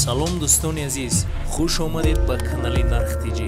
Салом дӯстони азиз, хуш омадед ба канали Нарх ТЖ.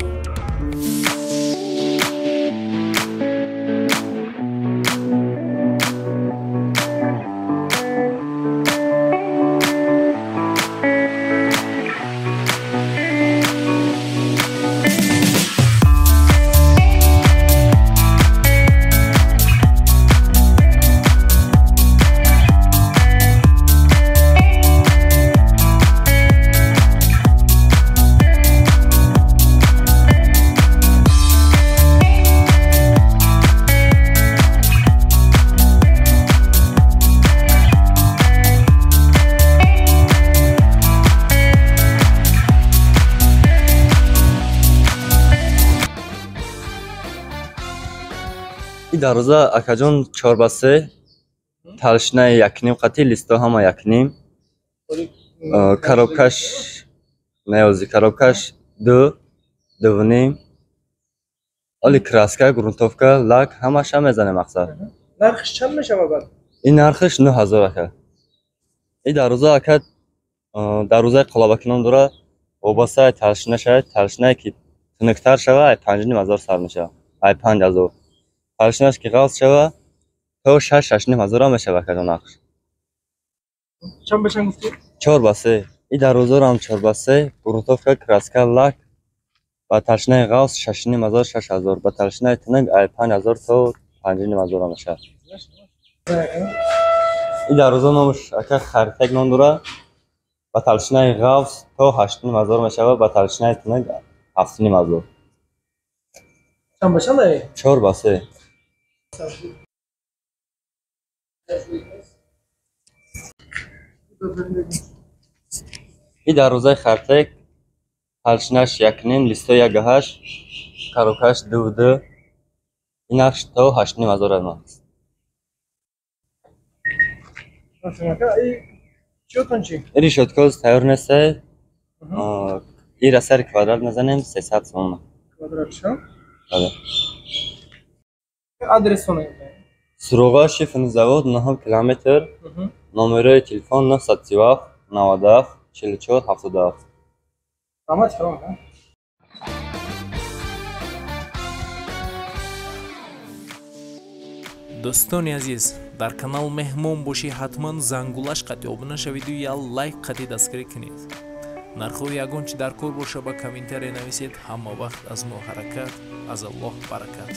И дароза акаҷон 4 ба 3, толщинаи 1,5 қати, листо ҳама 1,5, коробкаш неози, коробкаш ду, 2,5. Оли краска, грунтовка, лак ҳамаша мезанем, мақсад. Нархш чанд мешавад баъд? Ин нархш 9000, ака. И дароза, ака, дарозаи қолабакӣ ном дора, вобастаи толщина шавад. Толщинае ки тунуктар шава, ай 5500 сар мешавад, ай 5000. Толщинаш ки ғафз шава, то 6, 6500-ам мешава, акаҷон, нархш. Чанд ба чанд гуфтӣ? 4 ба 3. И дарозорам 4 ба 3, грунтовка, краска, лак, ба толщинаи ғафз 6500, 6000, ба толщинаи тунук ай 5000 то 5500-ам мешавад. И дароза номаш, ака, Харитек ном дора, ба толщинаи ғафз то 8500 мешавад, ба толщинаи тунук 7500. Чанд ба чанд ай? 4 ба 3. И дарозаи Хартек, толщинаш 1,5, листо 1,8, коробкаш 2,2. Ин нархш то 8500 аст. Чиётон чи? И решёткоз тайёр несте, ира сари квадрат мезанем, 300 сомона. Квадратша? Бале. Адресона? Суроға: Шиферный завод, 9 километр. Номерои телефон 937 97 44 77. Раҳмат калом. Дӯстони азиз, дар канал меҳмон бошӣ, ҳатман зангулаш қати обуна шавиду як лайк қати дастгирӣ кунед. Нархҳои ягон чи дар кор боша, ба комментария нависед. Ҳама вақт аз мо ҳаракат, аз Аллоҳ баракат.